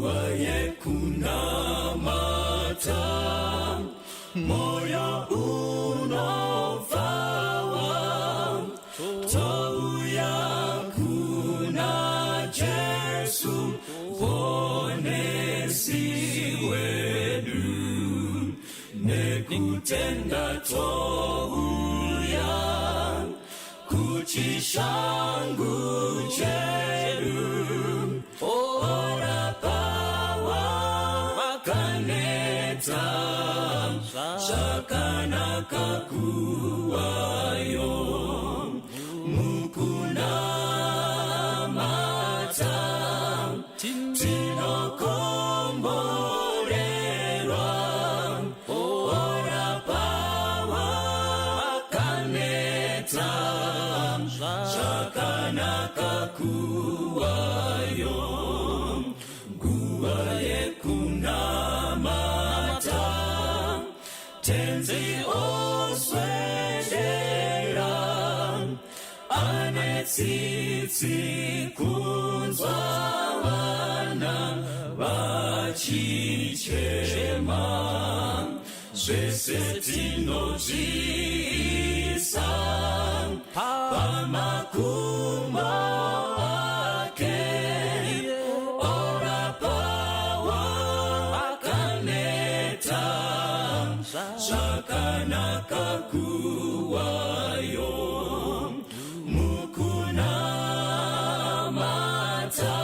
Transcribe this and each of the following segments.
Nguva yekunamata, moyo unobvawa, touya kuna Jesu, Muponesi wedu, nekutenda touya kuchishangu chedu, orapa wakaneta, zvakanaka kuvayo mukunamata, tinokomborerwa, orapa wakaneta, zvakanaka kuvayo. Nguva yekunamata, Tenzi oswedera, ane tsitsi kunzwa vana vachichema, zvese tinozviisa pamakumbo ake, orapa wakaneta, zvakanaka kuvayo mukunamata,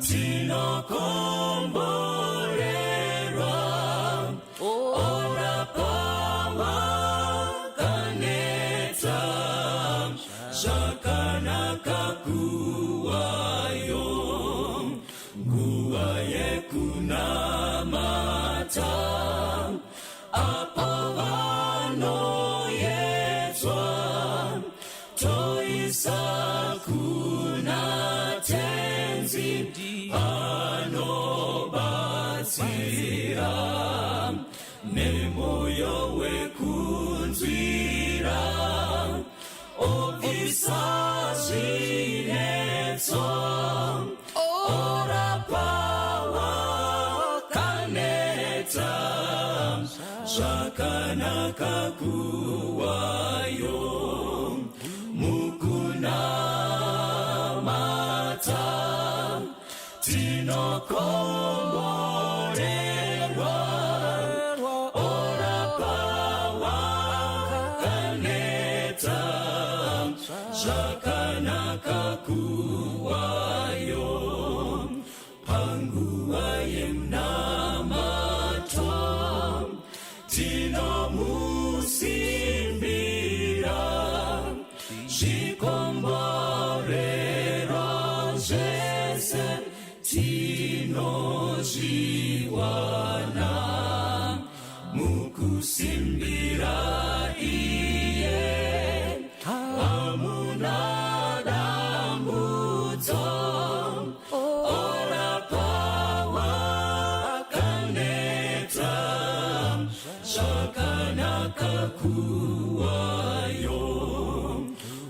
tinokomborerwa, orapa wakaneta, zvakanaka kuvayo. Nguva yekunamata, apo vanoyedzwa, toisa kuna Tenzi, anobatsira nemoyo wekunzwira, obvisa zvinetso, orapa wakaneta, zvakanaka kuvayo mukunamata, tinokomborerwa, orapa wakaneta, zvakanaka kuvayo panguva yemunamato, tinomusimbira, zvikomborero zvese tinozviwana mukusimbira iye, hamuna dambudzo, orapa wakaneta, zvakanaka kuvayo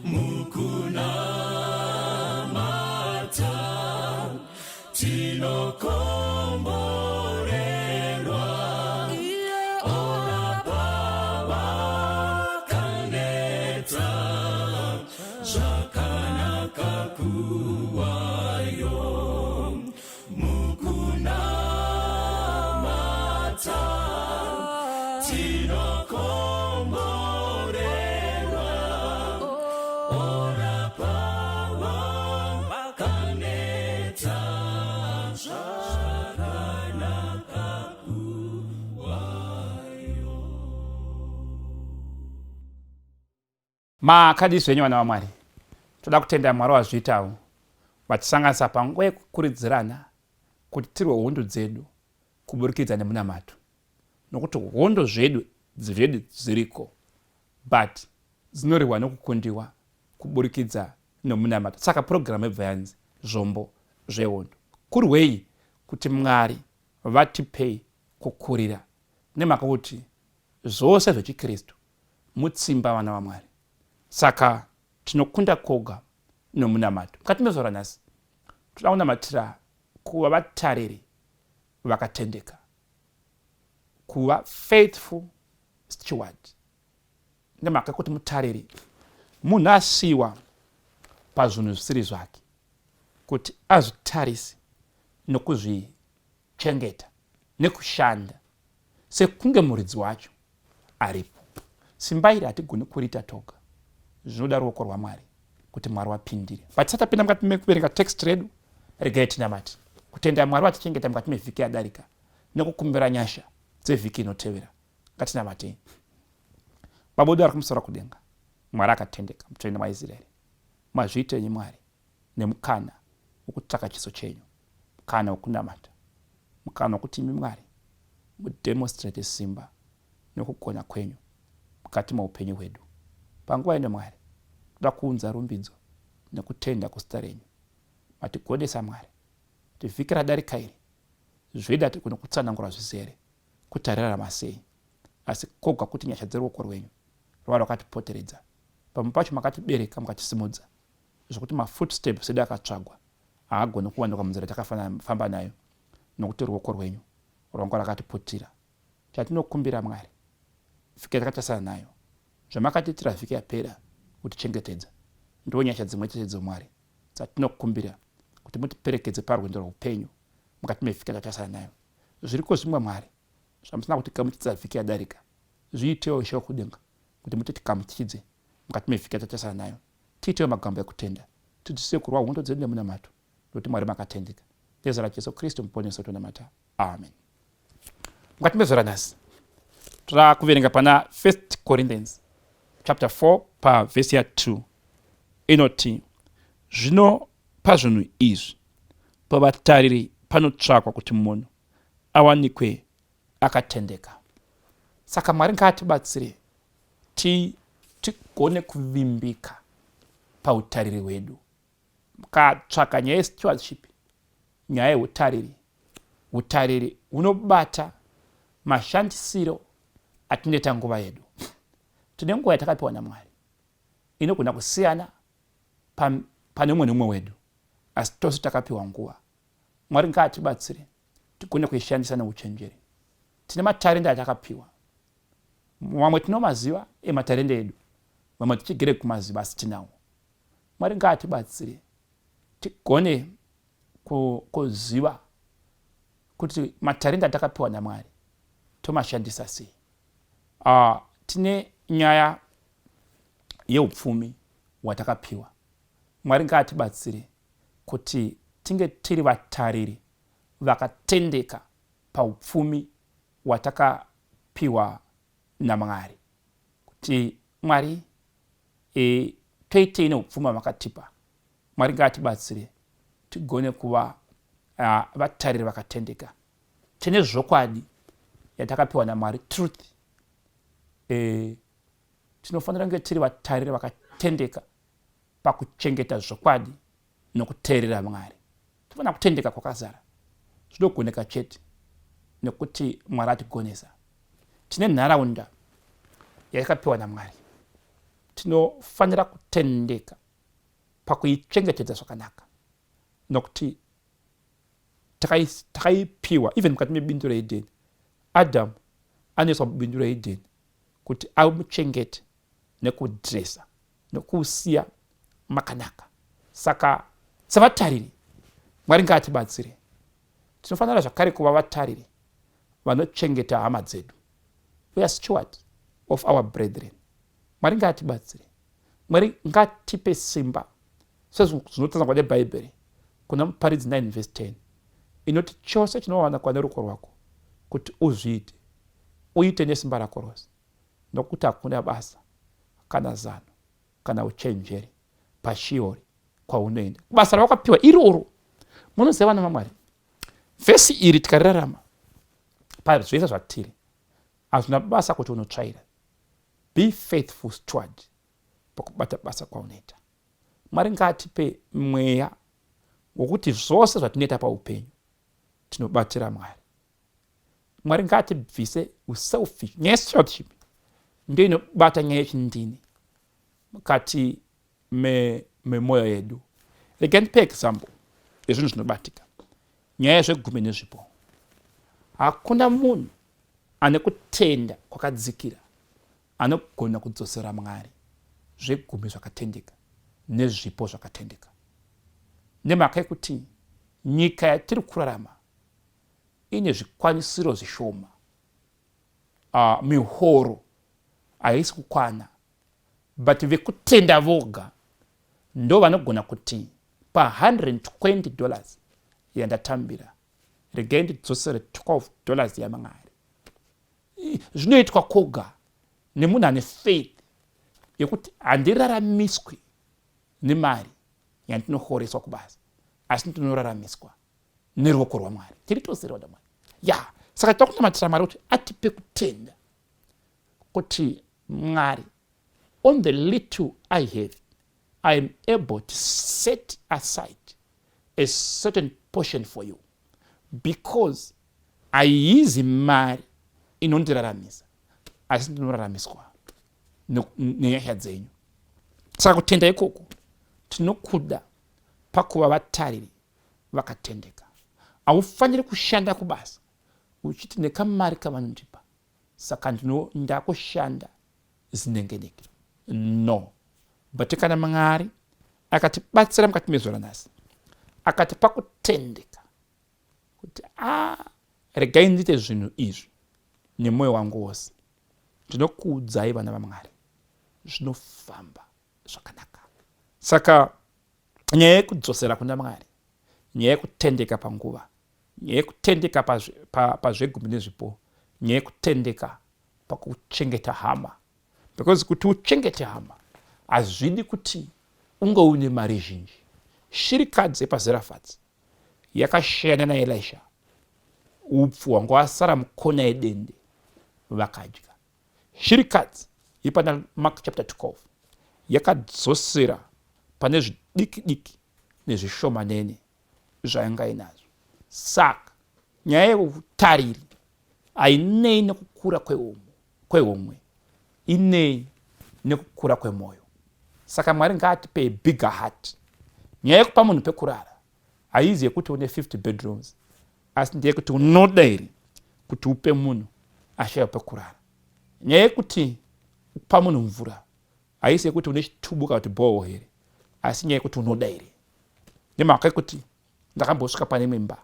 mukunamata, tinokomborerwa, orapa wakaneta, zvakanaka kuvayo mukunamata, tinokomborerwa, orapa wakaneta, zvakanaka kuvayo. Makadii zvenyu, vana vaMwari? Toda kutenda Mwari wazviitawo vatisanganisa panguva yekukurudzirana kuti tirwe hondo dzedu kuburikidza nemunamato, nokuti hondo zvedu zvedu dziriko, but dzinorwiwa nokukundiwa kuburikidza nomunamato. Saka purogiramu yebva yanzi Zvombo Zvehondo. Kurwei kuti Mwari vatipei kukurira, nemhaka kuti zvose zvechiKristu mutsimba, vana vaMwari. Saka tinokunda koga nomunamato. Mukati mezuva ranhasi toda kunamatira Kuva vatariri vakatendeka, kuva faithful steward, nemhaka yekuti mutariri munhu asiyiwa pazvinhu zvisiri zvake kuti azvitarise nokuzvichengeta nekushanda sekunge muridzi wacho aripo. Simba iri hatigoni kuriita toga, zvinoda ruoko rwaMwari kuti Mwari wapindire. But tisati tapinda mukati mekuverenga text redu, regai tinamate kutenda Mwari vatichengeta mukati mevhiki yadarika nekukumbira nyasha dzevhiki inotevera. Ngatinamatei. Baba wedu ari kumusoro kudenga, Mwari akatendeka, mutsvene waIsraeri, mazviitenyi Mwari nemukana wekutsvaka chiso chenyu, mukana wekunamata, mukana wekuti imi Mwari mudemonstrate simba nokugona kwenyu mukati meupenyu hwedu. Panguva ino Mwari, toda kuunza rumbidzo nekutenda kuzita renyu. Matigonesa Mwari kuti vhiki radarika iri zvedi hatigoni kutsanangura zvizere kuti tarirarama sei, asi koga kuti nyasha dzeruoko rwenyu rwava rwakatipoteredza. Pamwe pacho makatibereka mukatisimudza zvekuti mafootsteps edu akatsvagwa haagoni kuwanikwa munzira yatakafamba nayo nokuti ruoko rwenyu rwanga rwakatiputira. Chatinokumbira Mwari, vhiki yatakatarisana nayo, zvamakatiitira vhiki yapera kutichengetedza, ndo nyasha dzimwe chetedzo Mwari dzatinokumbira kuti mutiperekedze parwendo rweupenyu mukati mevhiki yatakatarisana nayo. Zviriko zvimwe Mwari zvamusina kutigamuchidza vhiki yadarika, zviitewo Ishe wekudenga kuti mutitigamuchidze mukati mevhiki yatatarisana nayo. Tiitewo magamba ekutenda, tidzidzise kurwa hondo dzedu nemunamato, nokuti Mwari makatendeka. Nezita raJesu Kristu muponesi wedu tonamata. Amen. Mukati mezuva ranhasi toda kuverenga pana 1 Corinthians chapter 4 pavhesi ya 2 inoti, zvino pazvinhu izvi pavatariri panotsvakwa kuti munhu awanikwe akatendeka. Saka Mwari ngaatibatsire tigone kuvimbika pautariri hwedu. Mukatsvaka nyaya yestewardship, nyaya yeutariri, utariri hunobata mashandisiro atinoita nguva yedu. Tine nguva yatakapiwa naMwari inogona kusiyana pane umwe neumwe wedu, asi tose takapiwa nguva. Mwari ngaatibatsire tigone kuishandisa neuchenjeri. Tine matarenda atakapiwa, mamwe tinomaziva ematarenda edu, mamwe tichigere kumaziva asi tinawo. Mwari ngaatibatsire tigone kuziva kuti matarenda atakapiwa naMwari tomashandisa sei. Tine nyaya yeupfumi hwatakapiwa. Mwari ngaatibatsire kuti tinge tiri vatariri vakatendeka paupfumi hwatakapiwa naMwari, kuti Mwari e, toitei neupfumi hwamakatipa. Mwari ngaatibatsire tigone kuva vatariri vakatendeka. Tine zvokwadi yatakapiwa naMwari, truth. E, tinofanira kunge tiri vatariri vakatendeka pakuchengeta zvokwadi nokuteerera Mwari. Tinofanira kutendeka kwakazara. Zvinogoneka chete nekuti Mwari atigonesa. Tine nharaunda yatakapiwa naMwari. Tinofanira kutendeka pakuichengetedza zvakanaka nokuti takaipiwa even mukati mebindu reEdheni. Adamu anoiswa mubindu reEdheni kuti amuchengete nekudresa nekuusiya makanaka. Saka sevatariri, Mwari ngaatibatsire. Tinofanira zvakare kuva vatariri vanochengeta hama dzedu. We are steward of our brethren. Mwari ngaatibatsire. Mwari ngatipe simba sezvinotsanangurwa neBhaibheri kuna Muparidzi 9 vhesi 10 inoti chose chinowanikwa neruoko rwako kuti uzviite, uite nesimba rako rose, nokuti hakuna basa kana zano kana uchenjeri paShiori kwaunoenda kubasa rawakapiwa iroro. Munoziva vana vaMwari, vhesi iri tikarirarama pazvese zvatiri, hazvina basa kuti unotsvaira. Be faithful steward pakubata basa kwaunoita. Mwari ngaatipe mweya wokuti zvose zvatinoita paupenyu tinobatira Mwari. Mwari ngaatibvise uselfish. Nyaya yestewardship ndiyo inobata nyaya yechindini mukati memwoyo yedu. Regai ndipe example yezvinhu zvinobatika. Nyaya yezvegumi nezvipo. Hakuna munhu ane kutenda kwakadzikira anogona kudzosera Mwari zvegumi zvakatendeka nezvipo zvakatendeka. Nemhaka yekuti nyika yatiri kurarama ine zvikwanisiro zvishoma, mihoro haisi kukwana, but vekutenda voga ndo vanogona kuti pa 120 dollars yandatambira regai ndidzosere 12 dollars yaMwari. Zvinoitwa koga nemunhu ane faith yekuti handiraramiswi nemari yandinohoreswa kubasa, asi ndinoraramiswa neruoko rwaMwari. Tiri tose vana Mwari ya. Saka tinoda kunamatira Mwari kuti atipe kutenda kuti Mwari, on the little I have, I am able to set aside a certain portion for you, because haizi mari inondiraramisa, asi ndinoraramiswa nenyasha dzenyu. Saka kutenda ikoko tinokuda pakuva vatariri vakatendeka. Haufaniri kushanda kubasa uchiti nekamari kavanondipa saka ndakushanda zinengenenge. No, but kana Mwari akatibatsira mukati mezuva ranhasi, akatipa kutendeka kuti a regai ndiite zvinhu izvi nemwoyo wangu wose, ndinokuudzai vana vaMwari, zvinofamba zvakanaka. Saka nyaya yekudzosera kuna Mwari, nyaya yekutendeka panguva, nyaya yekutendeka pazvegumi nezvipo, nyaya yekutendeka pakuchengeta hama, because kuti uchengete hama hazvidi kuti unge une mari zhinji. Shirikadzi yepaZerafadzi yakasheyana naElisha upfu hwanga wasara mukona yedende, vakadya. Shirikadzi yepana Mark chapter 12 yakadzosera pane zvidiki diki nezvishomanene zvayanga inazvo. Saka nyaya yeutariri hainei nekukura kwehomwe, inei nekukura kwemwoyo. Saka Mwari ngaatipe bigger heart. Nyaya yekupa munhu pekurara haizi yekuti une 50 bedrooms, asi ndeyekuti unoda here kuti upe munhu ashaya pekurara. Nyaya yekuti upa munhu mvura haisi yekuti une chitubu kana kuti boho here, asi nyaya yekuti unoda here. Nemhaka yekuti ndakambosvika pane imwe imba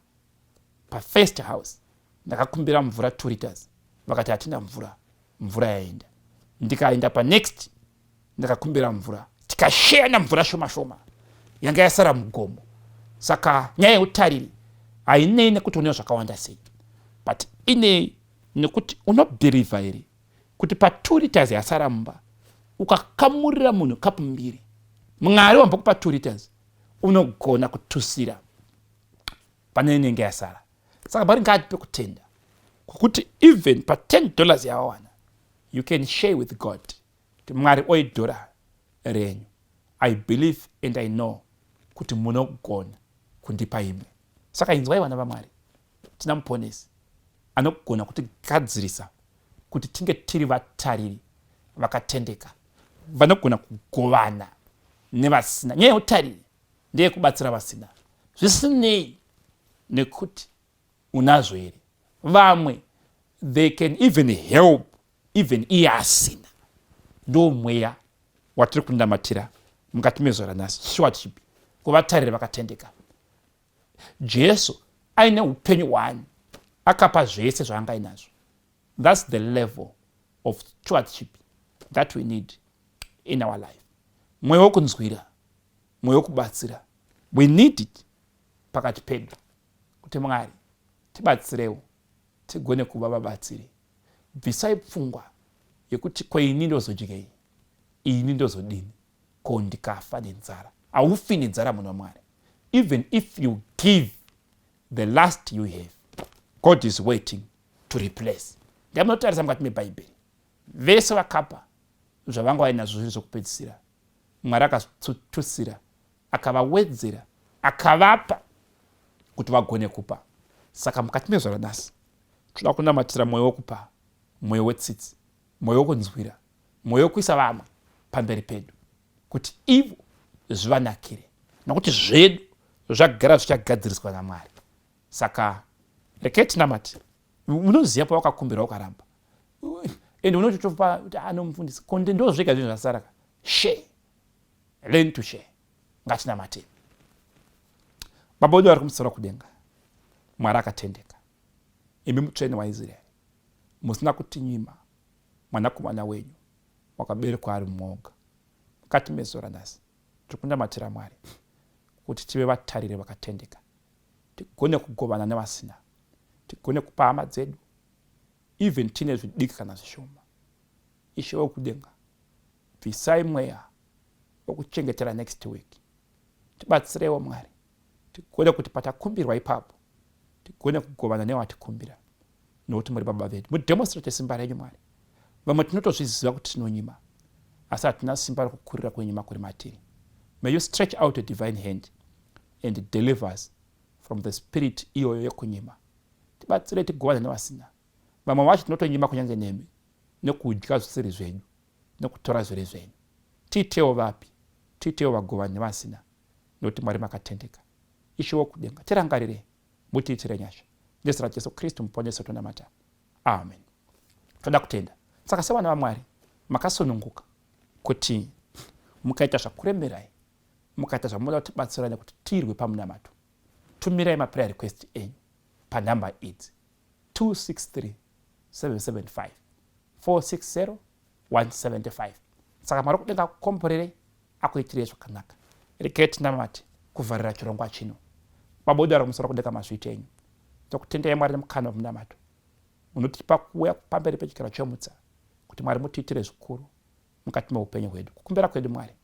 pafirst house, ndakakumbira mvura 2 liters, vakati hatina mvura, mvura yaenda. Ndikaenda panext, ndakakumbira mvura, tikasheyana mvura shoma shoma yanga yasara mugomo. Saka nyaya yeutariri hainei nekuti une zvakawanda sei, but inei nekuti unobhirivha here kuti pa 2 liters yasara mumba ukakamurira munhu kapu mbiri, Mwari wambokupa 2 liters, unogona kutusira pane inenge yasara. Saka Mwari ngaatipe kutenda kwekuti even pa 10 dollars yawawana, you can share with God kuti Mwari, oidhora renyu, I believe and I know kuti munogona kundipa imwe. Saka inzwai vana vaMwari, tina Muponesi anogona kutigadzirisa kuti tinge tiri vatariri vakatendeka vanogona kugovana nevasina. Nyaya yeutariri ndeyekubatsira vasina, zvisinei nekuti unazvo here. Vamwe they can even help even iye asina. Ndo mweya watiri kunamatira mukati mezuva ranhasi, stewardship, kuvatariri vakatendeka. Jesu aine upenyu hwani akapa zvese zvaanga ainazvo. That's the level of stewardship that we need in our life. Mweya wokunzwira, mweya wokubatsira, we need it pakati pedu, kuti Mwari tibatsirewo tigone kuva vabatsiri. Bvisai pfungwa yekuti ko ini ndozodyei, ini ndozodini, ko ndikafa nenzara. Haufi nenzara, munhu waMwari. Even if you give the last you have, God is waiting to replace. Ndamunotarisa mukati mebhaibheri, vese vakapa zvavanga vainazvo zviri zvokupedzisira, Mwari akatutsira, akavawedzera, akavapa kuti vagone kupa. Saka mukati mezuva ranhasi toda kunamatira mwoyo wokupa, mwoyo wetsitsi, mwoyo wokunzwira, mwoyo wekuisa vamwe pamberi pedu kuti ivo zvivanakire, nokuti zvedu zvagara zvichagadziriswa naMwari. Saka rekai tinamate. Unoziva pawakakumbira ukaramba, and unototopa kuti anomufundisi konde ndozvega zvinhu zvasara ka. Share, learn to share. Ngatinamatei. Baba wedu vari kumusoro kudenga, Mwari akatendeka, imi mutsvene waIsraeri, musina kutinyima mwanakomana wenyu wakaberekwa ari mwoga. Mukati mezuva ranhasi tiri kunamatira Mwari kuti tive vatariri vakatendeka, tigone kugovana nevasina, tigone kupa hama dzedu even tine zvidiki kana zvishoma. Ishe wekudenga, bvisai mweya wekuchengetera next week. Tibatsireiwo Mwari, tigone kuti patakumbirwa ipapo tigone kugovana newatikumbira, nokuti muri baba vedu. Mudemonstrate simba renyu Mwari. Vamwe tinotozviziva kuti tinonyima, asi hatina simba rekukurira kwenyima kuri matiri. May you stretch out a divine hand and deliver us from the spirit iyoyo yekunyima. Tibatsire tigovane nevasina. Vamwe vacho tinotonyima kunyange nemi nekudya zvisiri zvenyu, nekutora zviri zvenyu. Tiitewo vapi, tiitewo vagovani nevasina, nokuti Mwari makatendeka. Ishe wokudenga, tirangarirei, mutiitire nyasha. Nezita raJesu Kristu muponesi tonamata. Amen. Toda kutenda. Saka sevana vaMwari makasununguka kuti mukaita zvakuremerai, mukaita zvamunoda kutibatsira nekuti tirwe pamunamato, tumirai maprayer request enyu panhamba idzi 263 775 460 175. Saka Mwari kudenga akukomborere, akuitirei zvakanaka. Regai tinamate kuvharira chirongwa chino. Baba wedu ari kumusoro kudenga, mazviita enyu. Tokutendai Mwari nemukana wemunamato munotipa kuuya pamberi pechigaro chemutsa kuti Mwari mutiitire zvikuru mukati meupenyu hwedu. Kukumbira kwedu Mwari,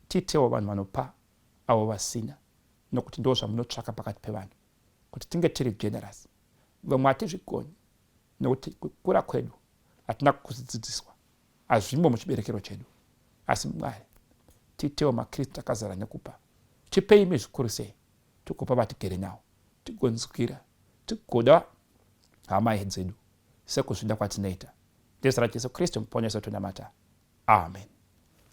tiitewo vanhu vanopa avo vasina, nokuti ndo zvamunotsvaka pakati pevanhu, kuti tinge tiri generous. Vamwe hatizvigoni nekuti kukura kwedu hatina kuzidzidziswa, hazvimo muchiberekero chedu. Asi Mwari, tiitewo maKristu akazara nekupa. Tipei imi zvikuru sei tigopa vatigere nawo, tigonzwira, tigoda hama dzedu sekuzvida kwatinoita. Nezita raJesu Kristu muponesi wetonamata. Amen.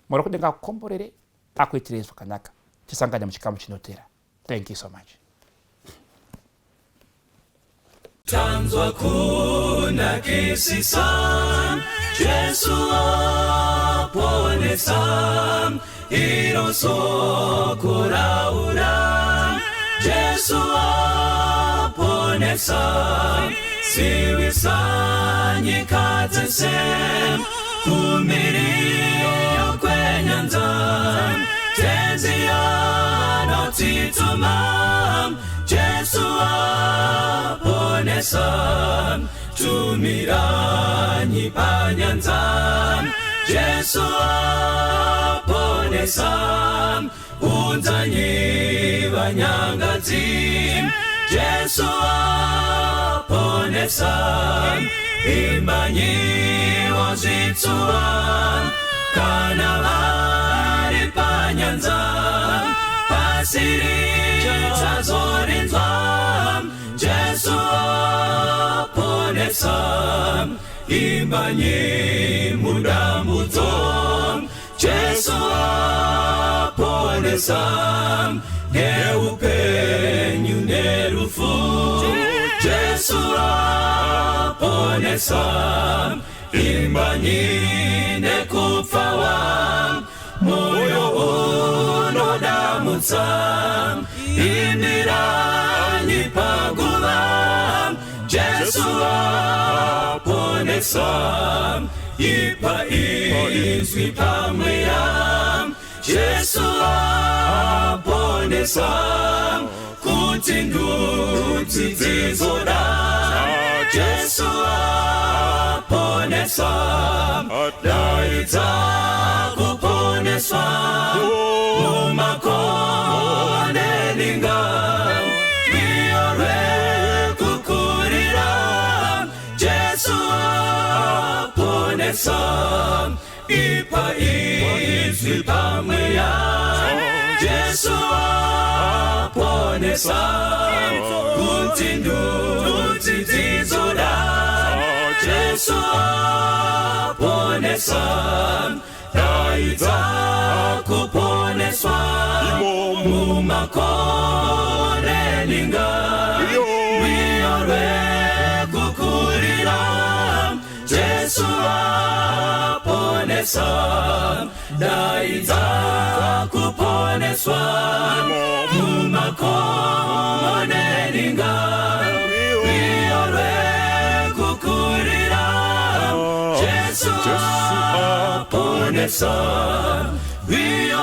Mwari wekudenga akukomborere, akuitirei zvakanaka. Tisangane muchikamu chinotera. Thank you so much. Tanzwa kunakisisa Jesu aponesa iro soko raura Jesu aponesa siwisa nyika dzese kumiriyo kwenyanza tenzi anotituma Jesu aponesa tumiranyi panyanza Jesu aponesa unzanyi vanyangadzi Jesu aponesa imbanyi wazvitsuwa kana vari panyanza pasiri chazorinzwa Jesu aponesa imbanyi mudambudzo Jesu aponesa neupenyu nerufu Jesu aponesa imbanyi nekupfawa moyo unodamutsa imiranyi paguva Jesu aponesa ipa izwi pamweya Jesu aponesa kuti ndudzi dzizoda Jesu aponesa daidza kuponeswa mumakone ninga rwiyo rwekukurira Jesu aponesa ipa izwi pamweya Jesu aponesa kuti ndudzi dzizoda Jesu aponesa daidza kuponeswa mumakore ninga. Jesu aponesa, daidza kuponeswa mumakomo neninga, rwiyo rwekukurira. Jesu aponesa, rwiyo.